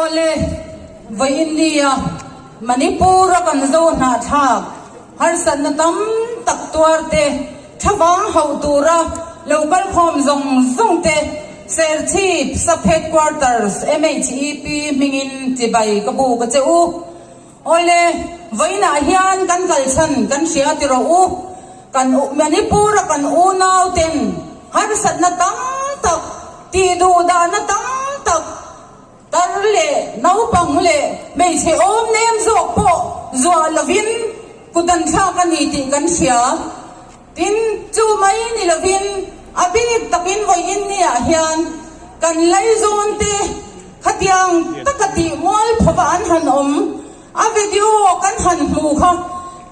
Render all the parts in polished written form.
Awle, vawiin nia Manipur a kan zo hnahthlak harsatna tam tak tuar te, thlavang hauh tura lo kalkhawm zawng zawng te Serchhip Sub Headquarters MHEP hmingin chibai ka buk a che u. Awle, vawiinah hian kan kalchhan kan hria ti rawh u. Kan Manipur a kan unau ten harsatna tam tak, tih duh dahna tam tak, tar leh naupang leh hmeichhe awm nem zawk pawh zuah lovin kut an thlak a ni tih kan hria. Tin, chu mai ni lovin a bik takin vawiin niah hian kan laizawn te khatiang taka tih mual phawva an han awm a video kan han hmu kha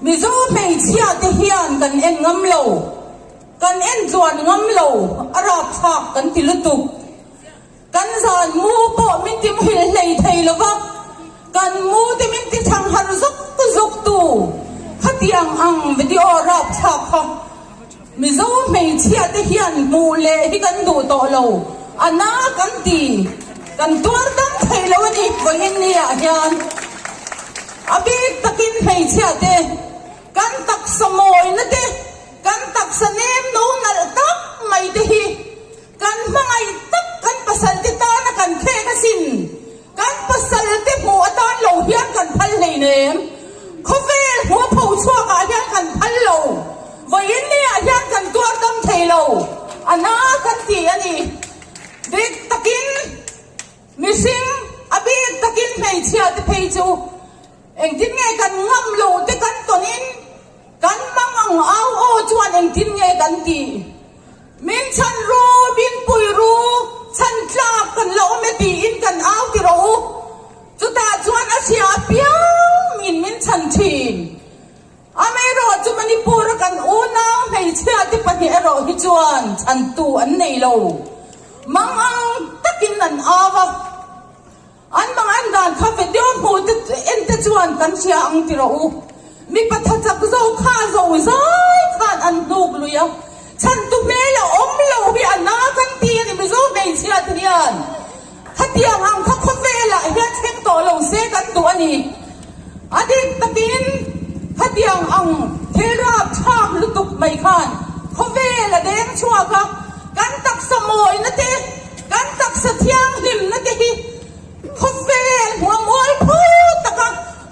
Mizo hmeichhia te hian kan en ngam lo, kan en tluan ngam lo, a rapthlak kan ti lutuk. Kan zan mu pawh min ti muhil hlei thei lo va, kan mu te min ti thang har zuk zuk tu khatiang ang video rapthlak kha Mizo hmeichhia te hian hmuh leh hi kan duh tawh lo, a na kan ti, kan tuar dam thei lo a ni vawiin ni ah hian a bik takin hmeichhia te kan taksa mawina te kan taksa nem no nalh tak mai te hi Kan hmangaih tak kan pasalte tana kan khek asin. Kan pasalte hmuh atan lo hian kan phal hleinem. Khawvel hmuh a pho chhuakah hian kan phal lo. Vawiin niah hian kan tuar dam thei lo. A na kan ti a ni. Bik takin mihring, a bik takin hmeichhia te phei chu engtin nge kan ngam lo te kan tawnin kan mang ang au aw chuan engtin nge kan tih. Min chhan ru, min pui ru, chhan tlak kan la awm e tiin kan au ti rawh u. Chutah chuan a hria apiang min min chhan thin. Amaherawh chu Manipur a kan unau hmeichhia te pahnih erawh hi chuan chhantu an nei lo. Mangang takin an au a. An mang an dan kha video hmuh te en te chuan kan hria ang ti rawh u. Mipa tha chak zo kha zo zai khan an hnuk lui a, chhantu hmel a awm lo hi a na kan ti a ni Mizo hmeichhia te hian khatiang ang kha khawvelah hian thleng tawh lo se kan duh a ni. A dik takin khatiang ang thil rapthlak lutuk mai khan khawvel a deng chhuak a, kan taksa mawina te, Kan taksa thianghlimna te hi khawvel hmuamual phu taka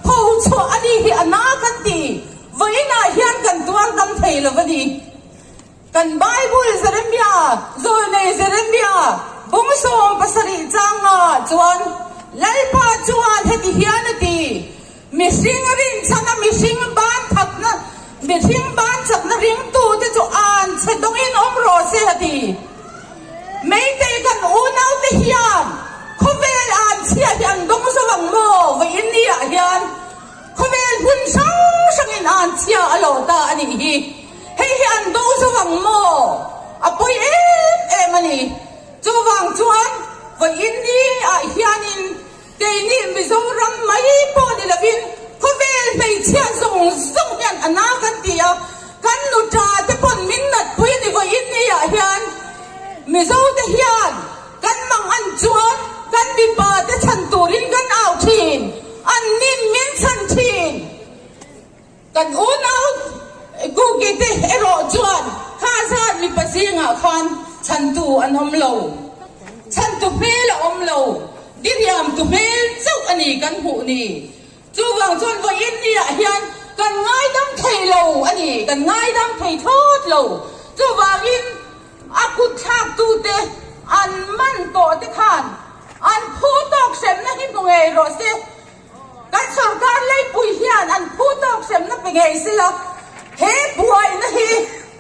tho chhuah a ni hi a na kan ti. Vawiinah hian kan tuar dam thei lo a ni. Kan Bible Jeremia, Zawlnei Jeremia, bung 70 changa chuan Lalpa chuan heti hian a ti, Mihring rinchhana mihring ban thatna, mihring ban chakna ringtute chu an chhe dawngin awm rawh se a ti. Meitei kan unaute hian khawvel an chhia hi an dawng zo ang maw? Vawiin ni ah hian khawvel hmun hrang hrangin an chhia a lawh ta a nih hi. Hei hi an do zo ang maw? A pawi em em a ni. Chuvang chuan vawiin ni ah hianin Keini Mizoram mai pawh ni lovin khawvel hmeichhia zawng zawng hian a na kan ti a, kan nuṭa te pawn min natpui ni vawiin ni ah hian Mizote hian kan mang an chuan kan mipa te chhan turin kan au thin, an nin min chhan thin. Kan unau Kuki te erawh chuan kha zat mipa zingah khan chhantu an awm lo. Chhantu hmel a awm lo, diriamtu hmel chauh a ni kan hmuh ni. Chuvang chuan vawiin niah hian kan ngaidam thei lo a ni, kan ngaidam thei thlawt lo. Chuvangin a kut thlaktute an man tawh te khan an phu tawk hremna hi hmu ngei rawh se. Kan sorkar leipui hian an phu tawk hremna pe ngei sela, he buaina hi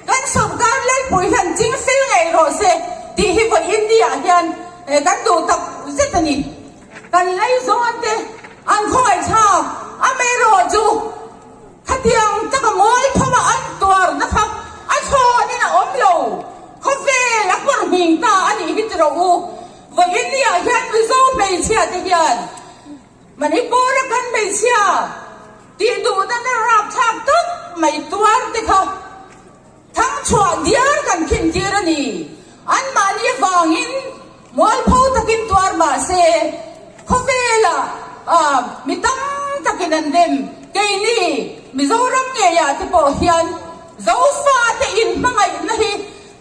kan sorkar leipui hian ching fel ngei rawh se tih hi vawi India ah hian kan duh tak zet a ni. Kan lei zawn te an khawngaihthlak amaherawh chu khatiang taka ngawi thawma an tuarna kha a thlawnin a awm lo, khawvel a pawr hming ta a nih hi ti rawh u. Vawi India ah hian Mizo hmeichhia te hian Manipur a kan hmeichhia tih duhna na rapthlak tak mai tuar te kha thangchhuah diar kan khin tir a ni. Anmahni avangin mualpho takin tuar mah se. Khawvela mi tam takin an dem. Keini Mizoram ngeiah te pawh hian Zofate inhmangaihna hi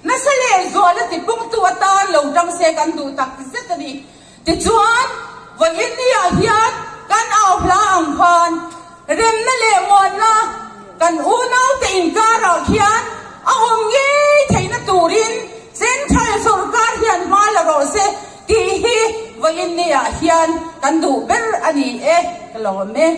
nasa leh zuala tipungtu atan lo tang se kan duh tak zet a ni. Tichuan, vawiin niah hian kan au hla ang khan remna leh muanna kan unaute inkarah khian a awm ngei theihna turin Central sawrkar hian hma la rawh se tih hi vawiin niah hian kan duh ber a ni e, ka lawm e.